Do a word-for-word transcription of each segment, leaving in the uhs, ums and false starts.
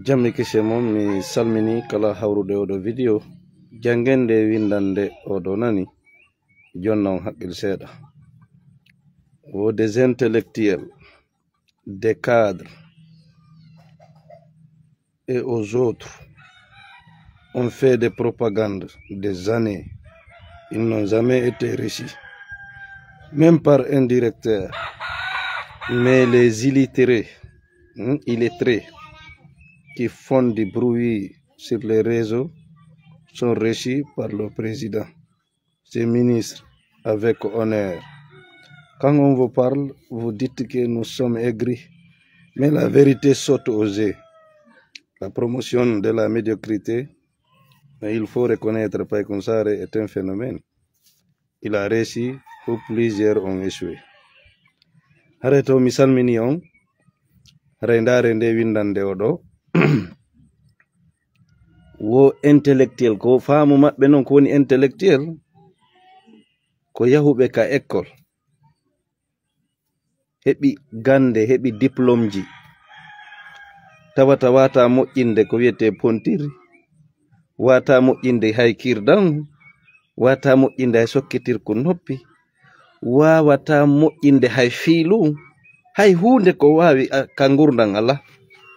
Jam e kise mon, mi salmini kala hawrude oɗo video. Janngen nde winndande oɗo nani, jonna on haqqil seeɗa. Wo des intellectuels, des cadres et aux autres ont fait des propagandes des années. Ils n'ont jamais été reçus, même par un directeur. Mais les illettrés, hmm, illettrés qui font du bruit sur les réseaux sont reçus par le président, ses ministres, avec honneur. Quand on vous parle, vous dites que nous sommes aigris. Mais la vérité saute aux yeux. La promotion de la médiocrité, mais il faut reconnaître Paykun Saare est un phénomène. Il a réussi où plusieurs ont échoué. Haray to mi salmini on, haray ndaare nde winndande oɗo. Wo intellectuel, ko faamu maɓɓe noon ko woni intellectuel, ko yahuɓe ka école, heɓi gannde, heɓi diplômeji, tawata wata moƴƴinde ko wiyetee pontiri, wata moƴƴinde hay kirdan, wata moƴƴinde hay sokkitirku noppi, wawata moƴƴinde hay fiilu, hay huunde ko waawi a-, ka ngurndan alaa.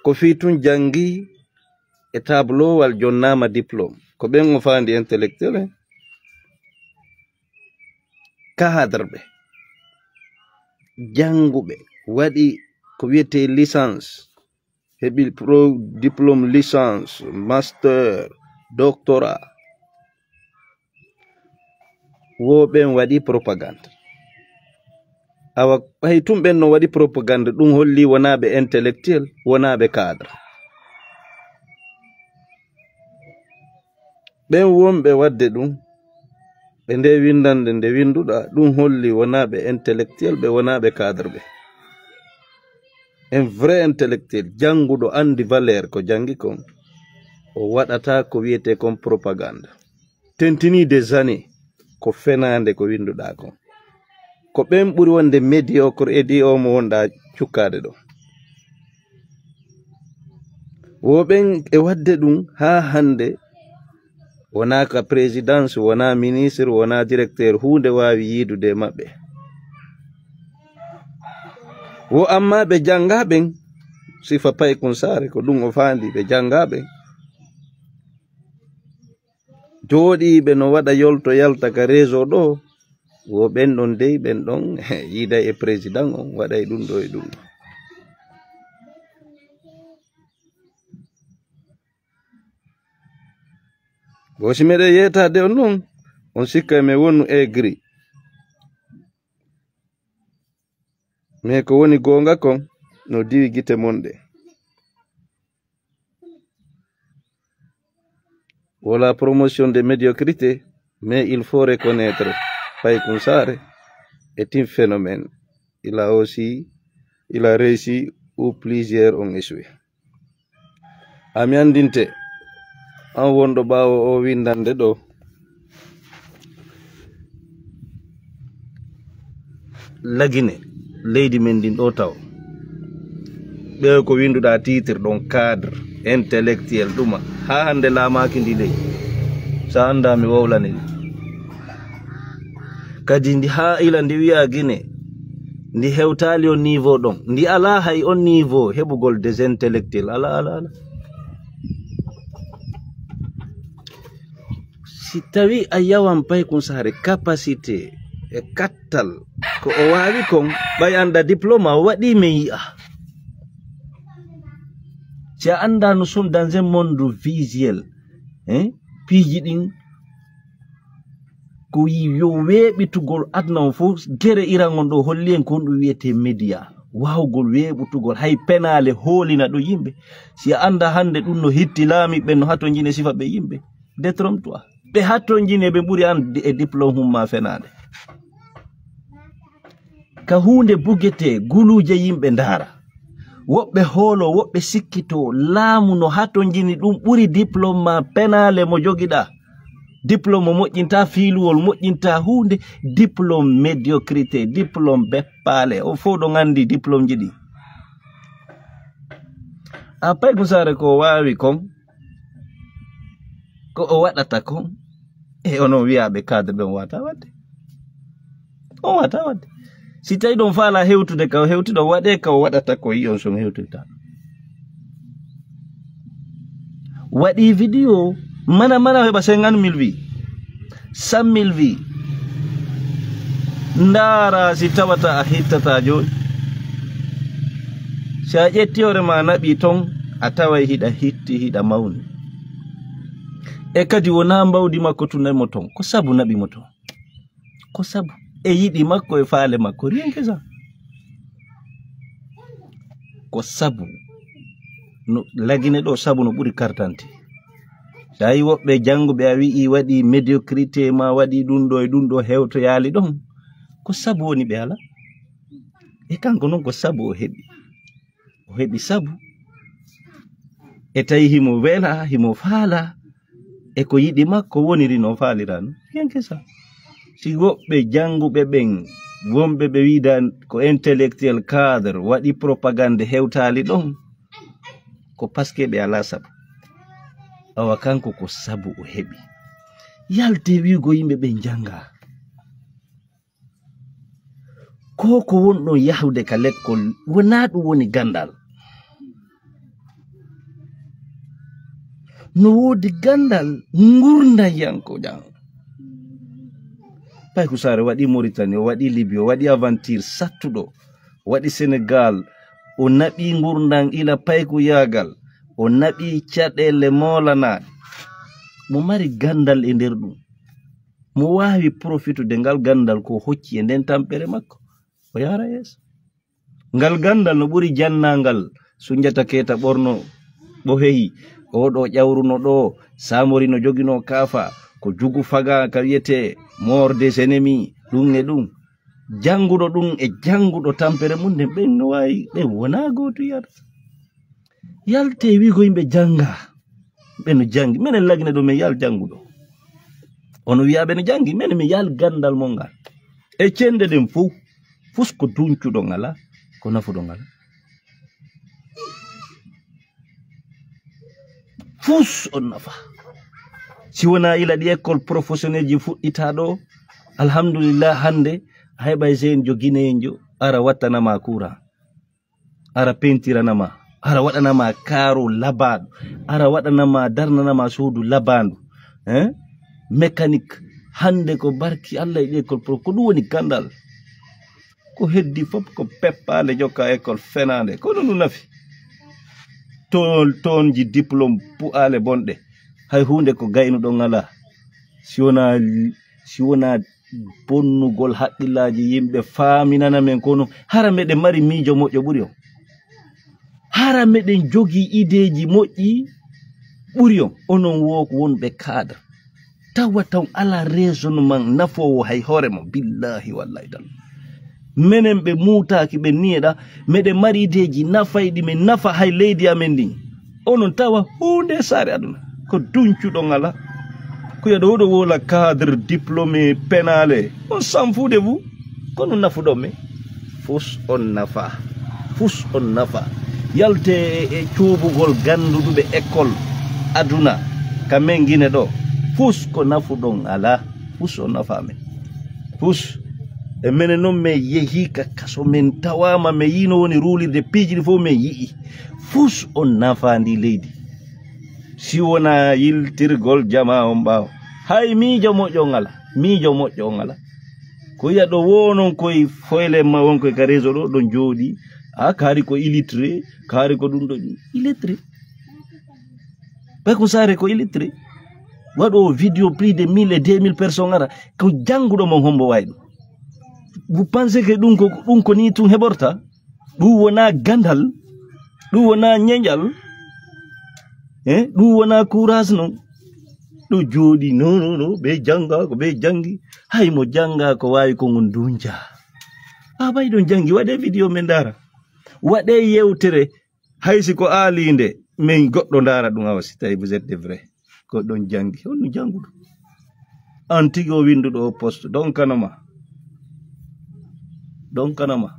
Ko fii tun janngi e tablowal jonnaama diplôme. Ko ɓen o faandi intellectuel en. Cadre ɓe, jannguɓe, waɗi ko wiyetee licence, heɓi pro-, diplôme licence, master, doctorat. Wo ɓen waɗi propagande. Awa, hay tun ɓen no waɗi propagande, ɗum holli wonaa ɓe intellectuel, wonaa ɓe cadre. Ɓen wonɓe waɗde ɗum, ɓe nde winndande nde winnduɗaa, ɗum holli wonaa ɓe intellectuel, ɓe wonaa ɓe cadre ɓe. Un vrai intellectuel, jannguɗo, anndi valeur ko janngi kon, o waɗata ko wiyetee kon propagande. Tentini des années, ko fenaande ko winnduɗaa kon. Ko ɓen ɓuri wonde médiocre e ɗi o mo wonɗaa cukkaade ɗo. Wo ɓen e waɗde ɗum haa hannde, wonaa ka présidence, wonaa ministre, wonaa directeur, huunde waawi yiidude e maɓɓe. Wo amma ɓe janngaa ɓen, sifa Paykun Saare, ko ɗum o faandi, ɓe janngaa ɓen. Jooɗiiɓe no waɗa yolto yalta ka réseau ɗo, wo ɓen ɗon dey, ɓen ɗon yiiday e président on, waɗay ɗum ɗo e ɗum ɗo. Bon, si meɗen yeetaade on non, on sikka e men wonu aigri. Mais ko woni goonga kon, no diwi gite mon ɗe. Wala promotion de médiocrité, mais il faut reconnaître Paykun Saare est un phénomène. Il a aussi, il a réussi où plusieurs ont échoué. Ami anndinte, an wonɗo ɓaawo o winndande ɗo. Lagine leydi men ndin ɗo taw. Ɓe ko winnduɗaa titre ɗon cadre, intellectuel, ɗuma. Haa hannde laamaaki ndi leydi. So anndaa mi wowlane ɗi. Kadi ndi haa ila ndi wiya Gine, ndi hewtaali on niveau ɗon. Ndi alaa hay on niveau heɓugol des intellectuels. Alaa, alaa, alaa. Si tawi a yawan Paykun Saare capacité e kattal ko o waawi kon, ɓay annda diplôme a waɗi men yi'a. Si a annda nous sommes dans un monde visuel, hein, piiji ɗin ko yi-, yo weeɓitugol aduna on fof, gere iran on ɗo holli en ko honɗum wiyetee média. Waawgol weeɓutugol hay penaale hoolina ɗo yimɓe. Si a annda hannde ɗum no hitti laamiiɓe ɓen no hatonjine sifa ɓe yimɓe. Détrompe-toi. Ɓe hatonjine ɓe ɓuri an di-, e diplôme humma fenaande. Ka huunde bugetee, guluuje yimɓe ndaara. Woɓɓe hoolo, woɓɓe sikkito, laamu no hatonjini ɗum ɓuri diplôme ma penaale mo jogiɗaa. Diplôme mo moƴƴinta fiiluwol, moƴƴinta huunde, diplôme médiocrité, diplôme beppaale. O fof ɗo nganndi diplôme ji ɗi. A pay ko saare ko waawi kon, ko o waɗata kon, e onon wiyaaɓe cadre ɓen wata waɗde. On wata waɗde. Si tawi ɗon faala hewtude ka o hewtude, waɗe ka o waɗata ko yi'on son hewtirta. Waɗi video, mana mana heɓa cinquante mille vues, cent mille vues. Ndaara si tawata a hittata jooni. Si a ƴetti hoore ma naɓi ton, a taway hiɗa hitti, hiɗa mawni. E kadi wonaa mbawdi makko tun naɓi mo ton, ko sabu naɓi mo ton. Ko sabu e yiɗi makko e faale makko, rien que ça. Ko sabu no lagine ɗo, sabu no ɓuri kartante. Tawi woɓɓe jannguɓe a wi'i waɗi médiocrité ma waɗi ɗum ɗo e ɗum ɗo hewtoyaali ɗon. Ko sabu woni ɓe ala. E kanko noon ko sabu o heɓi. O heɓi sabu. E tawi himo wela, himo faala. E ko yiɗi makko woniri no faalira no. Rien que ça. Si woɓɓe jannguɓe ɓen, wonɓe ɓe wiida ko intellectuel cadre, waɗi propagande hewtaali ɗon, ko parce que ɓe alaa sabu. Awa kanko ko sabu o heɓi. Yalte wiigo yimɓe ɓen jannga. Ko ko wonɗon yahude ka lekkol, wonaa ɗum woni ganndal. No woodi ganndal ngurndanyanko jam. Payku Saare waɗi Mauritanie, o waɗi Libye, o waɗi aventure sattuɗo, o waɗi Sénégal, o naɓi ngurndan ila payku yaagal, o naɓi caɗeele moolanaaɗe. Mo mari ganndal e nder ɗum. Mo waawi profitude ngal ganndal ko hocci e nden tampere makko, o yaara yeeso. Ngal ganndal no ɓuri jannangal, Sunjata Keita ɓorno ɓohehi, oo ɗo ƴawruno ɗo, Samori no joginoo kaafa, ko jugu faga ka wiyetee mort des ennemis, ɗum e ɗum. Jannguɗo ɗum e jannguɗo tampere mum nden, ɓen no waawi, ɓen wonaa gooto yiyata. Yalte wiigo yimɓe jannga. Ɓe no janngi. Menen lagine ɗo men yal jannguɗo. Ono wiya ɓe no janngi. Menen mi yal ganndal mon ngal. E cende ɗen fof. Fus ko duncuɗo ngala, ko nafuɗo ngala. Fus on nafa. Si wonaa ila ɗi école professionnel ji fuɗɗitaa ɗo, alhamdulillah, hannde a heɓay seen jo Guinéen jo ara wattanama courant. Ara pentiranama, ara waɗanama kaaro labaaɗo, ara waɗanama, darnanama suudu labaandu. Hein? Mécanique, hannde ko barki Allah e ɗi école pro, ko ɗum woni ganndal. Ko heddi fof ko peppaale jokka école fenaande, kono ɗum nafi. Toon, toonji diplôme pu'aale bonɗe, hay huunde ko gaynuɗo ngalaa. Si wonaa, si wonaa bonnugol haqqillaaji yimɓe, faaminana men kono, hara meɗen mari miijo moƴƴo ɓuri on? Hara meɗen jogii ideeji moƴƴi ɓuri on? Onon wo ko wonɓe cadre, tawa taw alaa raisonnement nafoowo hay hoore mon, billahi wallahi taala. Menen ɓe muutaaki, ɓe niyeɗa, meɗen mari ideeji nafayɗi men nafa hay leydi amen ndin. Onon tawa huunde e saare aduna. Ko duncuɗo ngala. Ko yaɗo oɗo wola cadre diplômé pénale. On s'en fout de vous. Kono nafuɗo men. Fus on nafa. Fus on nafa. Yalte e, e cuubugol gannduɗuɓe école aduna. Ka men Gine ɗo. Fus ko nafuɗon ala. Fus on nafa men. Fus. E menen noon, men yehii ka kaso, men tawaama, men yii no woni ruulirde piiji ɗi fof, men yi'i. Fus on nafaa ndi leydi. Si wonaa yiltirgol jamaa on ɓaawo. Hay miijo moƴƴo on alaa. Miijo moƴƴo on alaa. Ko yiya ɗo wo noon koye foyle ma won koye ka réseau ɗo, ɗon jooɗii. A kaari ko illettré, kaari ko ɗum ɗo illettré. Ɓe ko saare ko illettré. Waɗo vidéo plus de mille et deux mille personnes ara. Ko jannguɗo mon hombo wawi ɗum. Vous pensez que ɗum ko, ɗum ko ni tun heɓorta? Ɗum wona gandal, ɗum wona ñeñal, eh, ɗum wona courage non. Ɗo jooɗi, non, non, non, ɓe jannga, ko ɓe janngi. Hay mo jannga ko waawi ko ngon dunja. A ɓay ɗon janngi, waɗe vidéo men ndaara. Waɗe yewtere, hay si ko aaliinde, min goɗɗo ndaara ɗum awa si tawi vous êtes de vrai. Ko ɗon janngi, honno jannguɗo? An tigi o winnduɗo o poste, ɗon kanama. Ɗon kanama.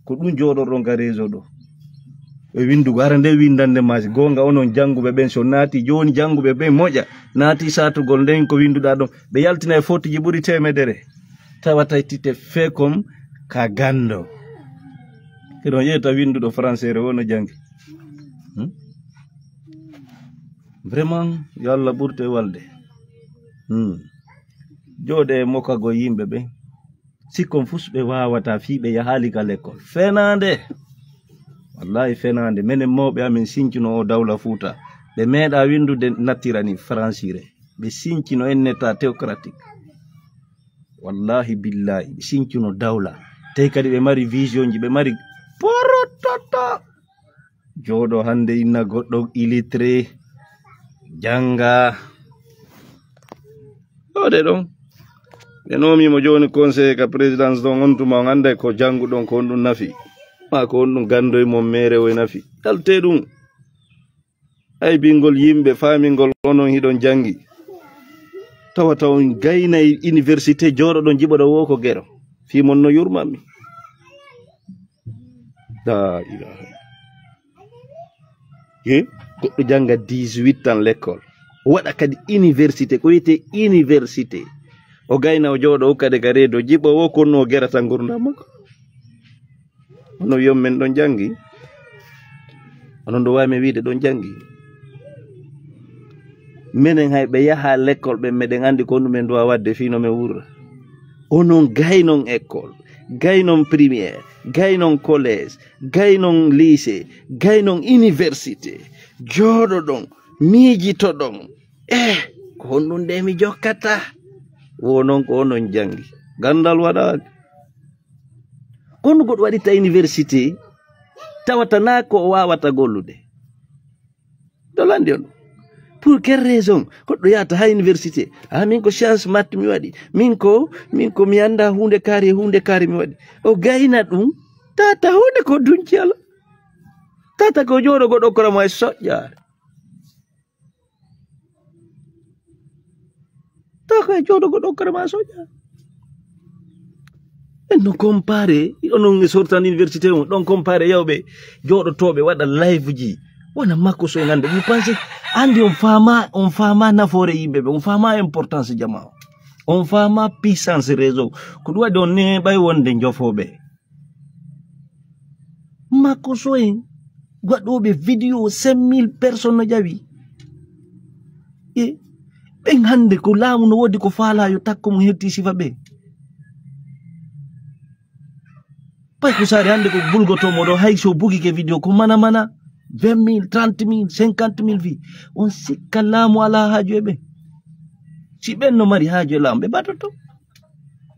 Ko ɗum jooɗorɗon ka réseau ɗo. Ɓe winndugo, hara nde winndande maaji. Goonga, onon jannguɓe ɓen, so naati jooni, jannguɓe ɓen moƴƴa, naati saatugol nden ko winnduɗaa ɗon, ɓe yaltina e fotiji ɓuri teemedere. Tawata tite fekom ka ganndo. Hiɗon ƴeeta winnduɗo français, wono janngi. Hmm? Vraiment, yo Allah ɓurte walde. Hmm. Jooɗe e mokagol yimɓe ɓen. Sikkon fus ɓe waawata fii ɓe yahaali ka lekkol. Fenaande. Wallahi fenaande. Menen mawɓe amen sincuno o dawla Fuuta. Ɓe meeɗa winndude nattira ni francire. Ɓe sincuno en état théocratique. Wallahi billahi. Ɓe sincuno dawla. Tawi kadi ɓe mari vision ji, ɓe mari porototo. Jooɗo hannde inna goɗɗo illettré, jannga. Ɗo de ɗon. Ɓe noomi mo jooni conseiller ka présidence ɗon, on tuma on annday ko jannguɗon, ko on ɗum nafi. Ma ko on ɗum ganndo e mon mere o e nafi. Yaltee ɗum. Ay bingol yimɓe faamingol onon hiɗon janngi. Tawata on gaynay université jooɗoɗon jiɓoɗo wo ko gero. Fii mon no yurmanmi. La ilaha. He? Goɗɗo jannga dix-huit ans l'école. O waɗa kadi université, ko wiyetee université. O gayna o jooɗo o kadi ka reedo jiɓo wo ko no gerata ngurndan makko. Hono wiyon men ɗon janngi. Onon ɗo waawi men wiide ɗon janngi. Menen hay ɓe yaha lekkol ɓen meɗen anndi ko ɗum men duwa waɗde fii no men wurra. Onon gaynon école, gaynon première, gaynon collège, gaynon lycée, gaynon université. Jooɗoɗon, miijitoɗon. Eh, ko honɗum nde mi jokkata? Wo non ko onon janngi. Ganndal waɗaali. Kono goɗɗo waɗitta université, tawata naa ko o waawata gollude. Ɗo lanndi on. Pour quelle raison? Goɗɗo yahata ha université. Ah, min ko science math mi waɗi. Min ko, min ko mi annda huunde kaari e huunde kaari mi waɗi. O gayna ɗum, tata huunde ko dunci ala. Tata ko jooɗo goɗɗo kono mo e soƴƴaare. Tawa ko e jooɗogo ɗo kare ma soƴa. En no compare, onon e sortan université on, ɗon compare yawɓe jooɗotooɓe waɗa live ji. Wona makko so en hannde. Vous pensez, anndi on faama, on faama nafoore yimɓe ɓe, on faama importance jama o. On faama puissance réseau. Ko ɗum waɗi on neeɓay wonde njofooɓe. Makko so en waɗooɓe vidéo cinq mille personnes no ƴawi. E ɓen hannde ko laamu no woodi ko faalaa yo takko mum hetti sifa ɓe. Pay ko saare hannde ko bulgotoo mo ɗo hay so bugike vidéo ko mana mana vingt mille, trente mille, cinquante mille vi. On sikka laamu alaa haaju e ɓe. Si ɓen no mari haaju e laamu ɓe batoto.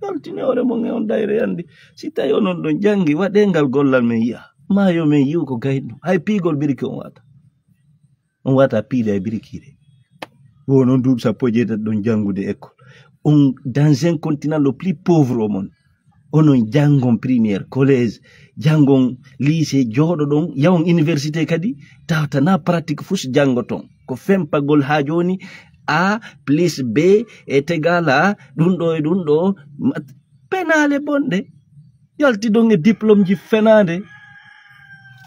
Yaltine hoore mon e on dayre yandi. Si tawi onon ɗon janngi, waɗee ngal gollal men yi'a. Maa yo men yi'u ko gayno. Hay piigol biriki on wata. On wata piida e birikiire. Wo non duuɓi sappo e jeetati ɗon janngude école. On dans un continent le plus pauvre au monde. Onon janngon première, collège, janngon lycée, jooɗoɗon, yawon université kadi, tawata na pratique fus janngoton. Ko fempagol haa jooni, A plus B est égal à ɗum ɗo e ɗum ɗo, ma-, penaale bonɗe. Yaltidon e diplôme ji fenaande.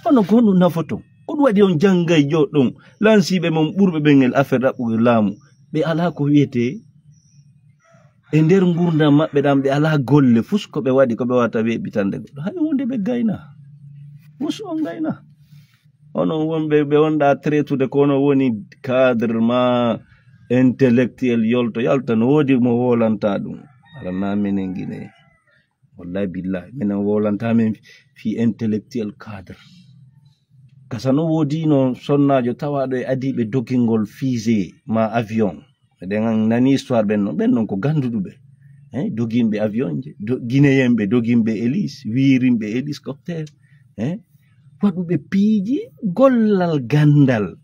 Onon ko honɗum nafoton? Ko ɗum waɗi on janngay jo ɗon? Lansiiɓe mon ɓurɓe ɓen e affaire ɗaɓɓugol laamu, ɓe alaa ko wiyetee e nder ngurndan maɓɓe ɗan, ɓe alaa golle, fus ko ɓe waɗi, ko ɓe wata weeɓitande goɗɗo. Hay huunde ɓe gayna. Fus on gayna. Onon wonɓe ɓe wonɗa traitude, ko onon woni cadre ma intellectuel yolto yalta, no woodi mo wolanta ɗum. Aɗa na menen Gine. Wallahi billahi, menen wolanta men fi intellectuel cadre. Kasa no woodi no sonnaajo tawaaɗo e adiiɓe dogingol fusée ma avion. Eɗen nani histoire ɓen non. Ɓen non ko ganduɗuɓe. Eh, doginɓe avion je, do-, Guinéen ɓe doginɓe hélice, wiirinɓe hélicoptère. Eh, waɗuɓe piiji gollal gandal.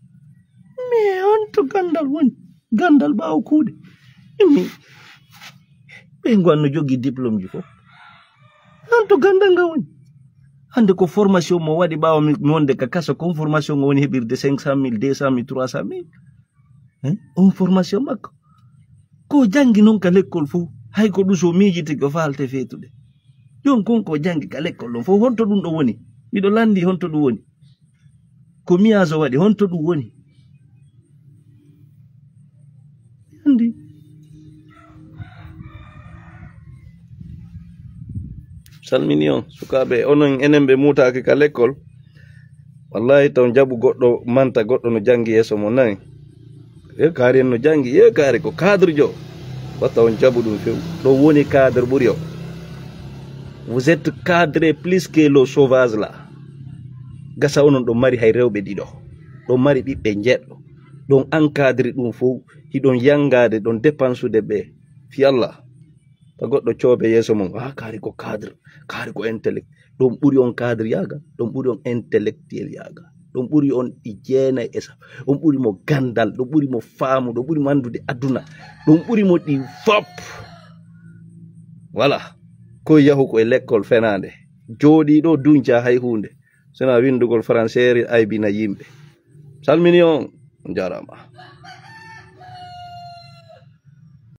Mais on to gandal woni? Gandal ɓaawo kuuɗe. Immi. Ɓe ngon no jogii diplôme ji fof. On to gandal nga woni? Hande ko formation mo waɗi ɓaawo mi, mi wonde ka kaso, ko on formation ngo woni heɓirde cinq cent mille, deux cent mille, trois cent mille. Hein? On formation makko. Ko janngi non ka lekkol fof, hay ko ɗum so miijitike o faalte feetude. Jon kon ko janngi ka lekkol ɗon fof, honto ɗum ɗo woni? Miɗo lanndi honto ɗum woni. Ko miyazo waɗi, honto ɗum woni? Andi. Salmini on, sukaaɓe, onon enen ɓe muutaaki ka lekkol. Wallahi, taw jaɓu goɗɗo manta, goɗɗo no jangi yeeso mo nayi. Ye kaari en no jangi, ye kaari ko cadre jo. Wata on jaɓu ɗum few. Ɗo woni cadre ɓuri o. Vous êtes cadré plus que le sauvage là. Gasa onon ɗo mari hay rewɓe ɗiɗo. Ɗo mari ɓiɓɓe njeɗɗo. Ɗon encadre ɗum fow. Hiɗon yangaade, ɗon dépensude ɓe. Fi Allah. Ta goɗɗo coobe yeeso mum. Ah, kaari ko cadre. Kaari ko intellect. Ɗum ɓuri on cadre yaaga. Ɗum ɓuri on intellectuel yaaga. Ɗum ɓuri on e jeenay esa. Ɗum ɓuri mo gandal. Ɗum ɓuri mo faamu. Ɗum ɓuri mo anndude aduna. Ɗum ɓuri mo ɗi fop. Voilà. Ko yahu ko e lekkol fenaande. Jooɗii ɗo dunca hay huunde. Sina winndugol français aybina yimɓe. Salmini on. On jaaraama.